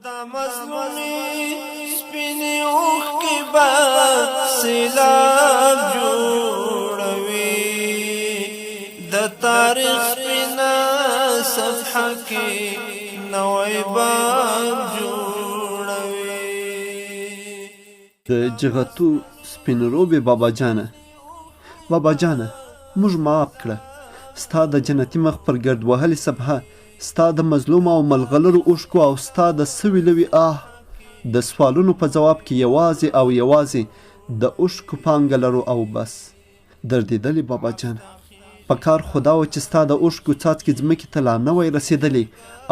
دا مظلومي سپینې اوښکې به سیلاب جوړوي، د تاریخ سپینه صفحه کې نوی باب جوړوي. د جغتو سپین روبې بابا جانه، بابا جانه موږ معاف کړه. ستا د جنتي مخ پر ګرد وهلې صفحه ستا د مظلومو او ملغلرو اوښکو او ستا د سوي لوي آه د سوالونو په ځواب کې یوازې او یوازې د اوښکو پانګه لرو او بس. دردېدلې بابا جانه! په کار خو دا وه چې ستا د اوښکو څاڅکي ځمکې ته لا نه وای رسېدلي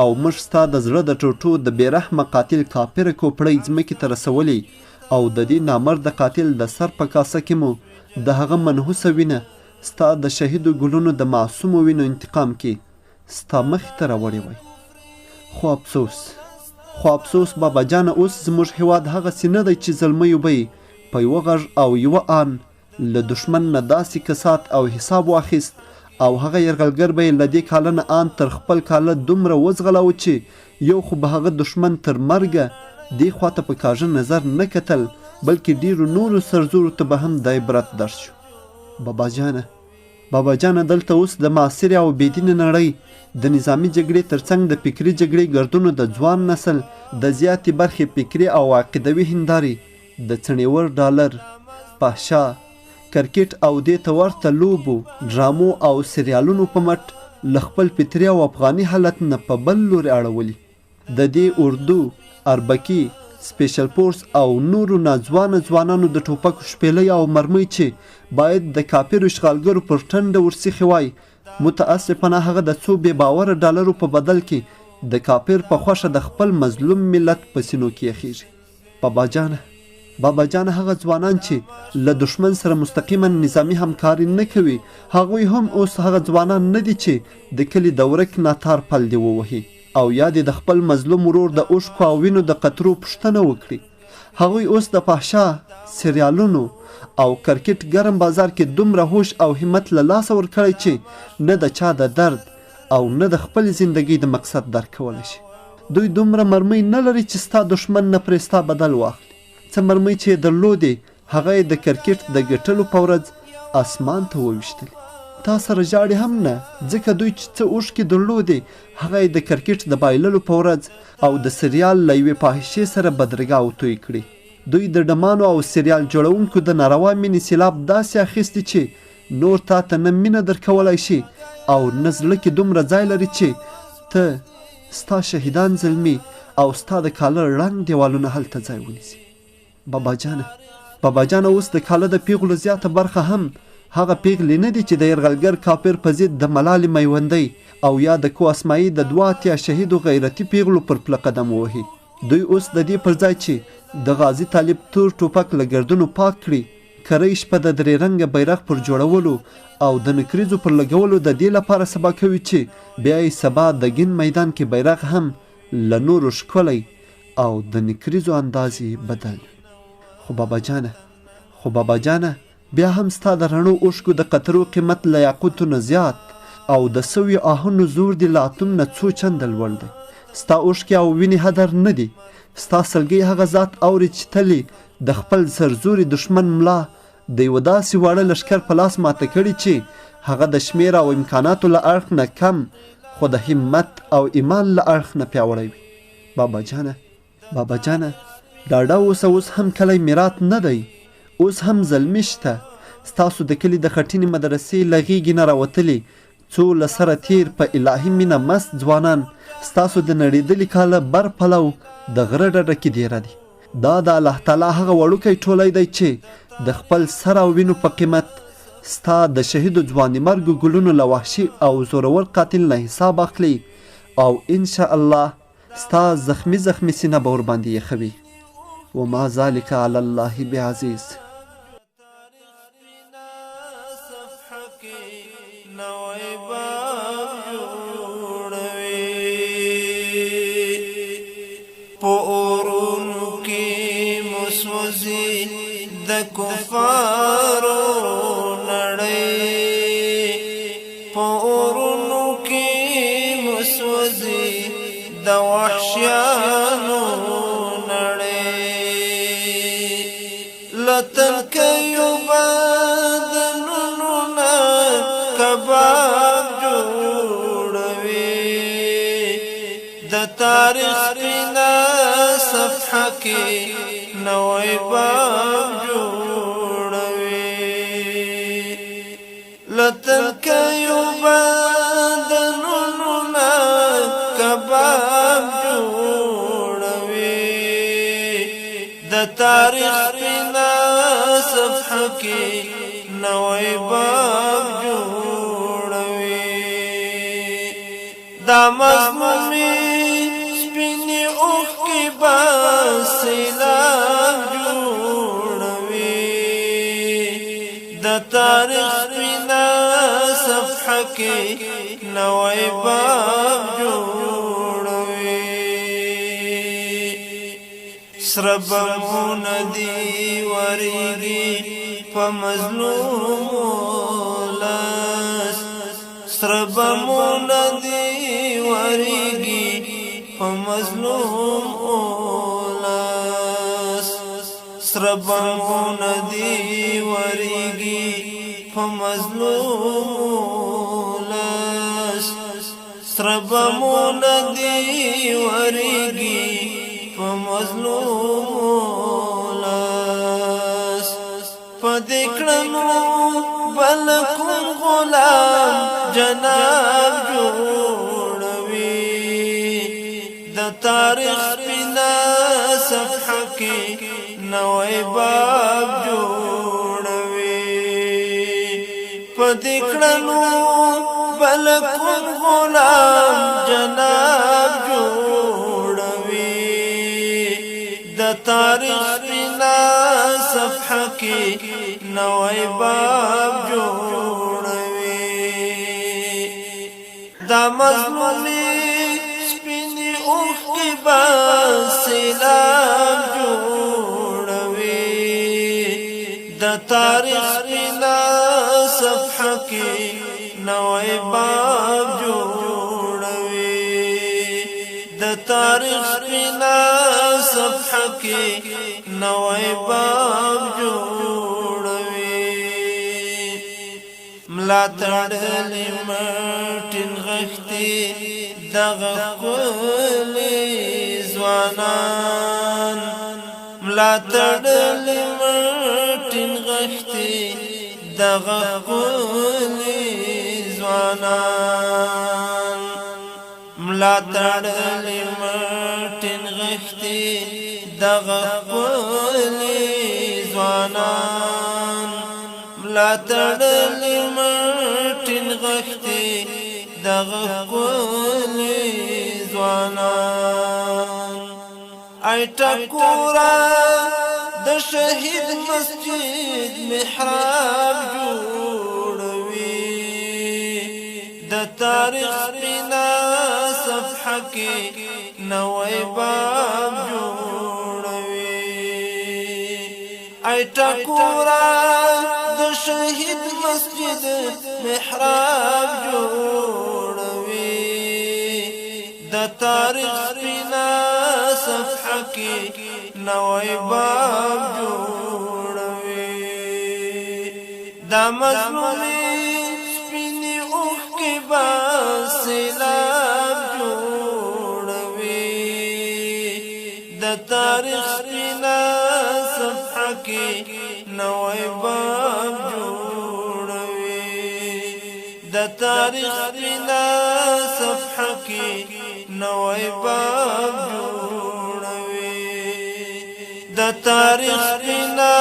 او موږ ستا د زړه د ټوټو د بې رحمه قاتل کافره کوپړۍ ځمکې ته رسولې او د دې نامرده قاتل د سر په کاسه کې مو د هغه منحوسه وینه ستا د شهیدو ګلونو د معصومو وینو انتقام کې ستا مخې ته راوړې وای. خو افسوس، خو افسوس بابا جانه، اوس زموږ هیواد هغسې نه دی چې زلمیو به یې په یوه غږ او یوه آن له دښمن نه داسې کسات او حساب واخیست او هغه یرغلګر به یې له دې کاله نه آن تر خپل کاله دومره وځغلاوه چې یو خو به هغه دښمن تر مرګه دې خواته په کاږه نظر نه کتل، بلکې ډېرو نورو سرزورو ته به هم د عبرت درس شو. بابا جانه! بابا جانه دلته اوس د معاصرې او بې دینه نړۍ د نظامي جګړې ترڅنګ د فکري جګړې ګردونو د ځوان نسل د زیاتې برخې فکري او عقیدوي هندارې د څڼېور ډالر، فحشا، کرکټ او دې ته ورته لوبو، ډرامو او سریالونو په مټ له خپل فطري او افغاني حالت نه په بل لوري اړولي. د دې اردو، اربکي، سپېشل فورس او نورو ناځوانه ځوانانو د ټوپکو شپېلۍ او مرمۍ چې باید د کافرو اشغالګرو پر ټنډه ورسیخې وای، متاسفانه هغه د څو بې باوره ډالرو په بدل کې د کافر په خوښه د خپل مظلوم ملت په سینو کې یخېږي. بابا جانه! بابا جانه هغه ځوانان چې له دښمن سره مستقیما نظامي همکاري نه کوي، هغوی هم اوس هغه ځوانان نه دي چې د کلي د ورک ناتار پل دې ووهي او یا دې د خپل مظلوم ورور د اوښکو او وینو د قطرو پوښتنه وکړي. هغوی اوس د فحشا، سریالونو او کرکټ ګرم بازار کې دومره هوش او همت له لاسه ورکړی چې نه د چا د درد او نه د خپلې زندګۍ د مقصد درک کولی شي. دوی دومره مرمۍ نه لري چې ستا دښمن نه پرې ستا بدل واخلي. څه مرمۍ چې یې درلودې هغه یې د کرکټ د ګټلو په ورځ اسمان ته وویشتلې. تا سره ژاړي هم نه، ځکه دوی چې څه اوښکې درلودې هغه یې د کرکټ د بایللو په ورځ او د سریال له یوې فاحشې سره بدرګه او توی کړې. دوی د ډمانو او سریال جوړونکو د ناروا مینې سیلاب داسې اخیستي چې نور تا ته نه مینه درکولای شي او نه زړه کې دومره ځای لري چې ته، ستا شهیدان زلمي او ستا د کاله ړنګ دیوالونه هلته ځای ونیسي. بابا جانه! بابا جانه اوس د کاله د پیغلو زیاته برخه هم هغه پیغلې نه دي چې د یرغلګر کافر په ضد د ملالې میوندۍ او یا د کوه اسمايي د 82 شهیدو غیرتي پیغلو پر پله قدم ووهي. دوی اوس د دې پر ځای چې د غازي طالب تور ټوپک له ګردونو پاک کړي، کرۍ شپه د درې رنګه بیرغ پر جوړولو او د نکریزو پر لګولو د دې لپاره سبا کوي چې بیا یې سبا د ګین میدان کې بیرغ هم له نورو ښکلی او د نکریزو انداز یې بدل وي. خو بابا جانه! خو بابا جانه! بیا هم ستا د رڼو اوښکو د قطرو قیمت له یاقوتو نه زیات او د سویو آهونو زور دې له اتوم نه څو چنده لوړ دی. ستا اوښکې او وینې هدر نه دي. ستا سلګۍ هغه ذات اوري چې تل یې د خپل سرزوري دښمن ملا د یوه داسې واړه لښکر په لاس ماته کړې چې هغه د شمېر او امکاناتو له اړخ نه کم خو د همت او ایمان له اړخ نه پیاوړی وي. بابا جانه! بابا جانه! ډاډه اوسه، اوس هم کلی میرات نه دی، اوس هم زلمي شته. ستاسو د کلي د خټینې مدرسې له غېږې نه راوتلي څو له سره تېر په الهي مینه مست ځوانان ستاسو د نړېدلي کاله بر پلو د غره ډډه کې دېره دي. دا د الله تعالی هغه وړوکی ټولی دی چې د خپل سر او وینو په قیمت ستا د شهیدو ځوانیمرګو ګلونو له وحشي او زورور قاتل نه حساب اخلي او ان شاء الله ستا زخمي زخمي سینه به ورباندې یخوي. وما ذلک علی الله بعزیز. په اورونو کې مسوزي د کفارو نړۍ، په اورونو کې مسوزي د وحشیانو لتنکیو بدنونو نه کباب جوړوي. د تاریخ سپینه صفحه کې نوی باب جوړوي. لتنکیو بدنونو نه کباب جوړوي. د تاریخ سپینه صفحه کې نوی باب جوړوي. دا مظلومي سپینې اوښکې به سیلاب جوړوي. د تاریخ سپینه صفحه کې نوی باب جوړوي. سره بمونه دي ورېږي په مظلوم ولس، سره بمونه دي ورېږي په مظلوم ولس، سره بمونه دي ورېږي په مظلوم ولس، سره بمونه دي ورېږي په مظلوم ولس. په دې کړنو بل کوم غلام جناب جوړوي. د تاریخ سپینه صفحه کې نوی باب جوړوي. په دې کړنو بل کوم غلام جناب جوړوي. د تاریخ سپینه صفحه کې نوی باب جوړوي. دا مظلومي سپینې اوښکې به سیلاب جوړوي. د تاریخ سپینه صفحه کې نوی باب جوړوي. د تاریخ سپینه صفحه کې نوی باب جوړوي. ملا تړلې مټې نغښتي دغه ښکلي ځوانان، ملا تړلې مټې نغښتي دغه ښکلي ځوانان، ملا تړلې مټې نغښتي دغه ښکلي ځوانان، ملا تړلې مټې نغښتي دغه ښکلي ځوانان. ای ټکوره د شهید مسجد محراب جوړوي. د تاریخ سپینه صفحه کې نوی باب جوړوي. ای ټکوره د شهید مسجد محراب جوړوي. د تاریخ سپینه صفحه کې نوی باب جوړوي. دا مظلومي سپینې اوښکې به سیلاب جوړوي. د تاریخ سپینه صفحه کې نوی باب جوړوي. د تاریخ سپینه صفحه کې نوی باب جوړوي. د تاریخ سپینه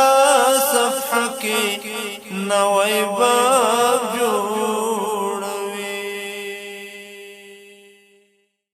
صفحه کې نوی باب جوړوي.